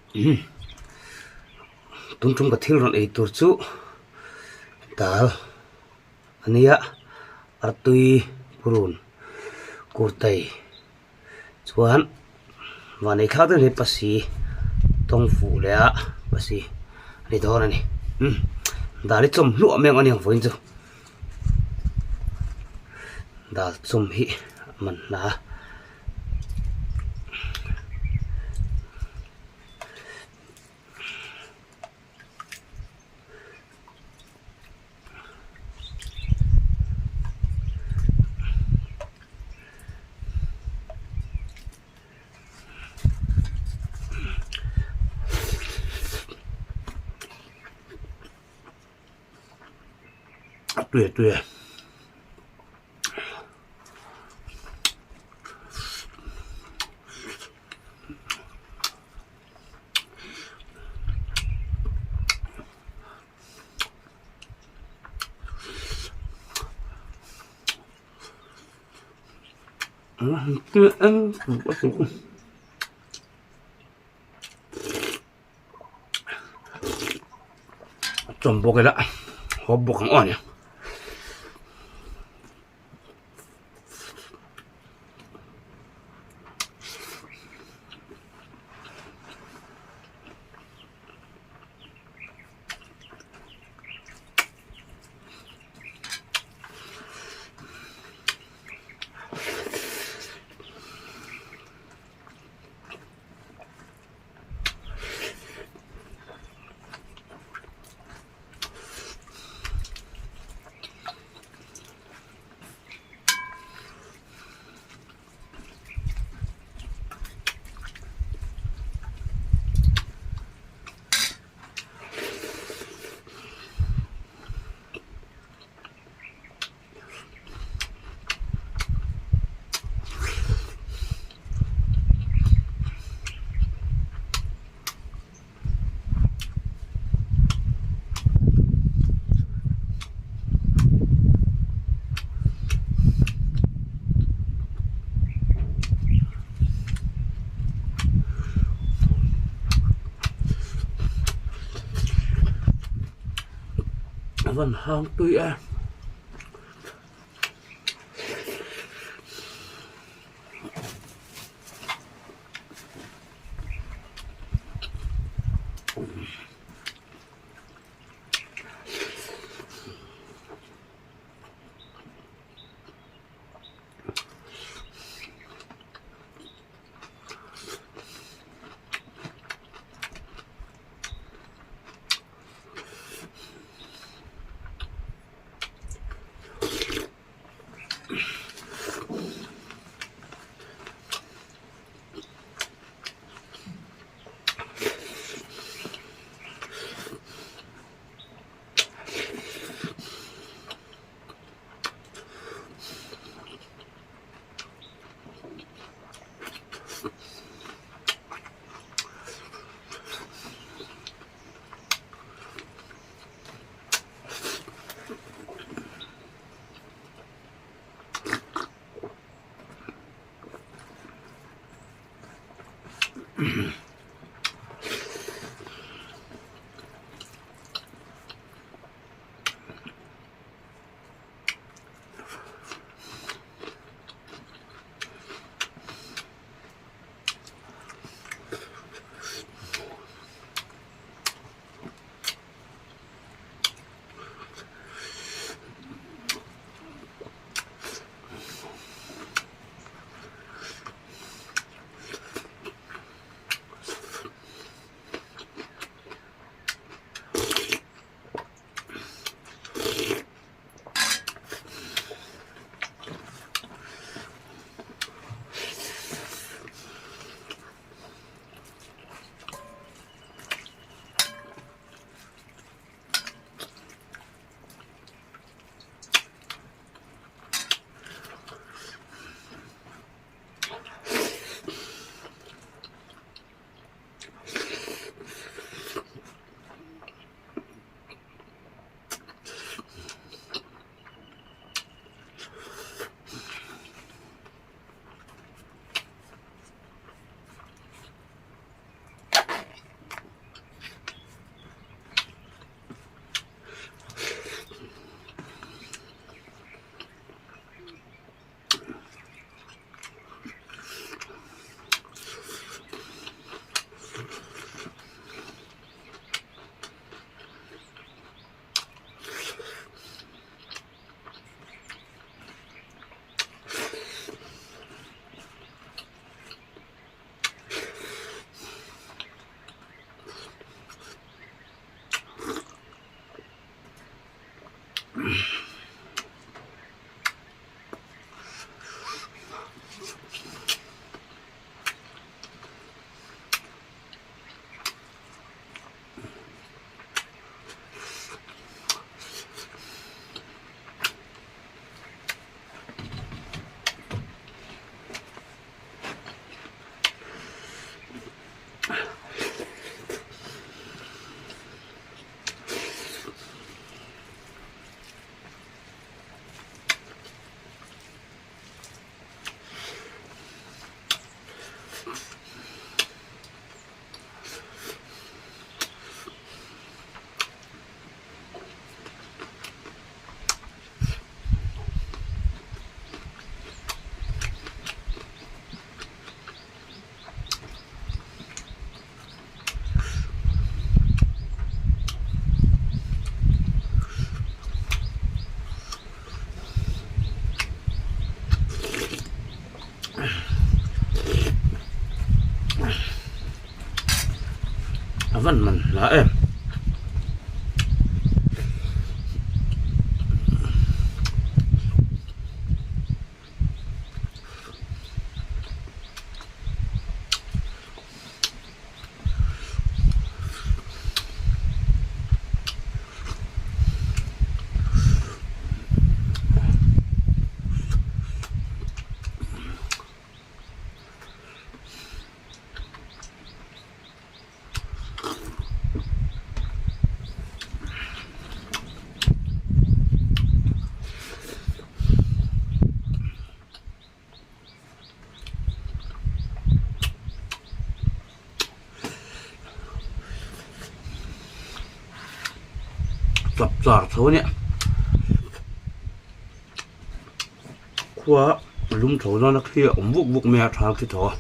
Tun tum ka thil rawn ei tur chu dal a nia artui purun kurtai chuan van ei thlak deuh hi pasi tawng fuh leh a pasi a ni dawn a ni dal hi chawm hluah mai ang a ni ang vawiin chu dal chawm hi a man hla a. A tui a tui a. Chawm bawk ila hawp bawk ang aw nia. A van hang tui e. A van man hla em. Chap char tho a nia khua lum tho dawn a khi a awm vuk vuk mai a thal khi tho a.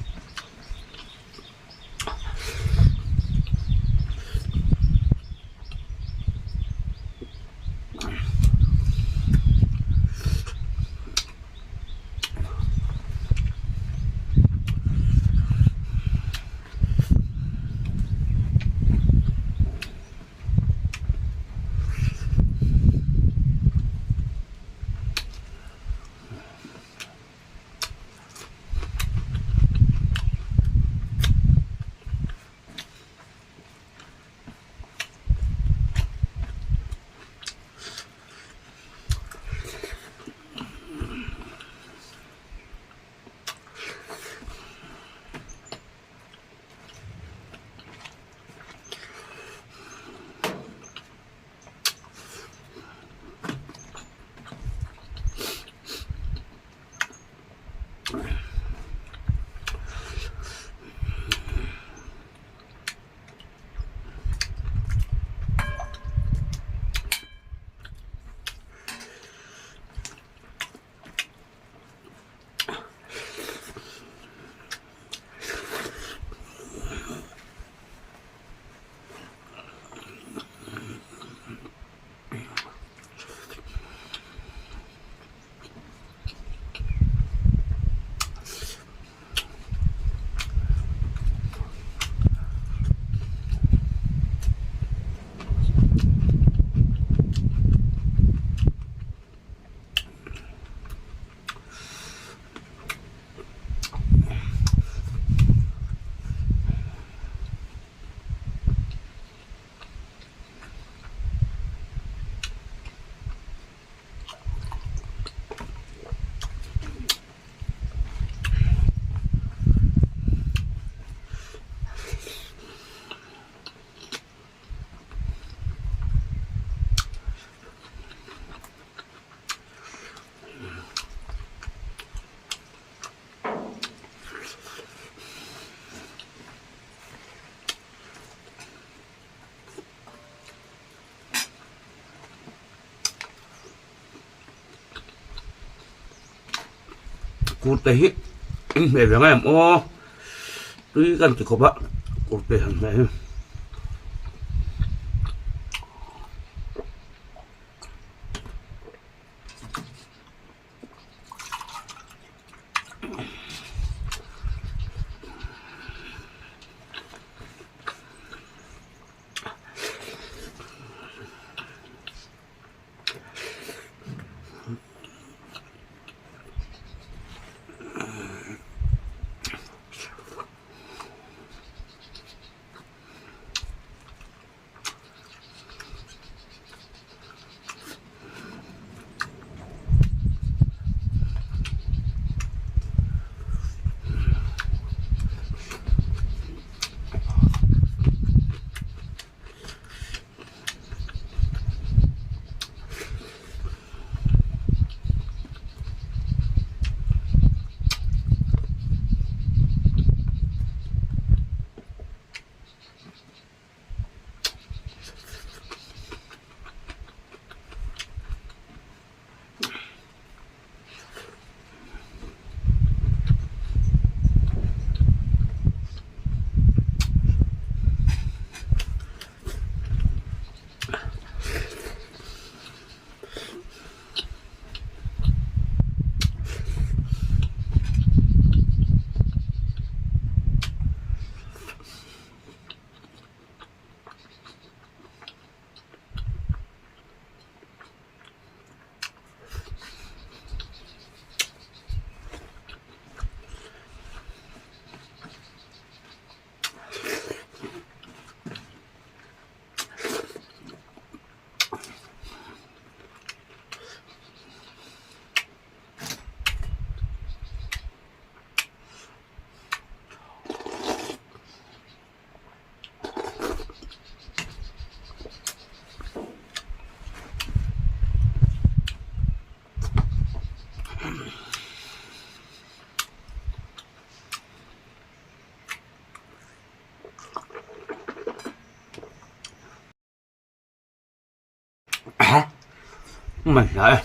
Kurte hi in hmeh ve ngai em aw tui kan ti khawp a kurte han hmeh hi. Man hla e.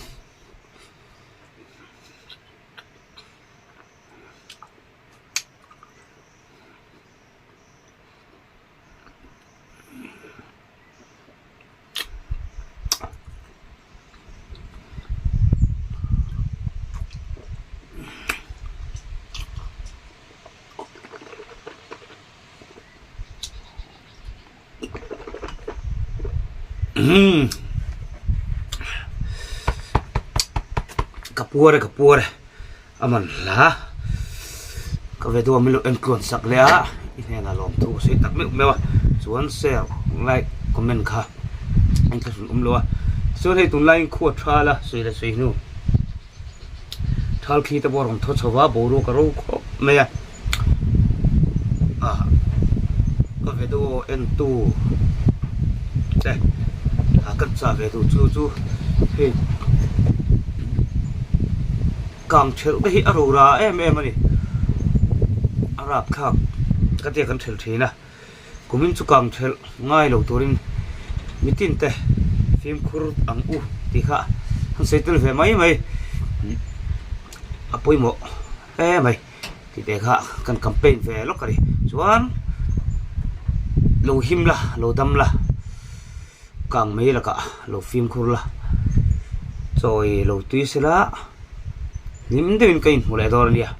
Umm ka puar e ka puar e a man hla ka ve deuh a min lo en tluan sak leh a i hnenah lawmthu ka sawi tak meuh meuh a chuan share like comment kha a inthlahrun awm lo a tichuan hei tunlaiin khua thal a sawi leh sawi hnu thal khi te pawh a rawn thaw chho va boruak a ro khawp mai a ah ka video en tu te ah ka chah ve duh chu chu hei kang thelh te hi a rora em em a ni a rapthlak ka tia kan thelh thin a. Kumin chu kang thelh ngai lo turin mitin te fimkhur ang u tih kha han sawi tel ve mai mai a pawimawh hle mai tih te kha kan campaign ve lawk a ni. Chuan lo him la lo dam la kang mai lakah lo fimkhur la chawi lo tui sela hlim deuhin ka inhmu leh dawn a nia.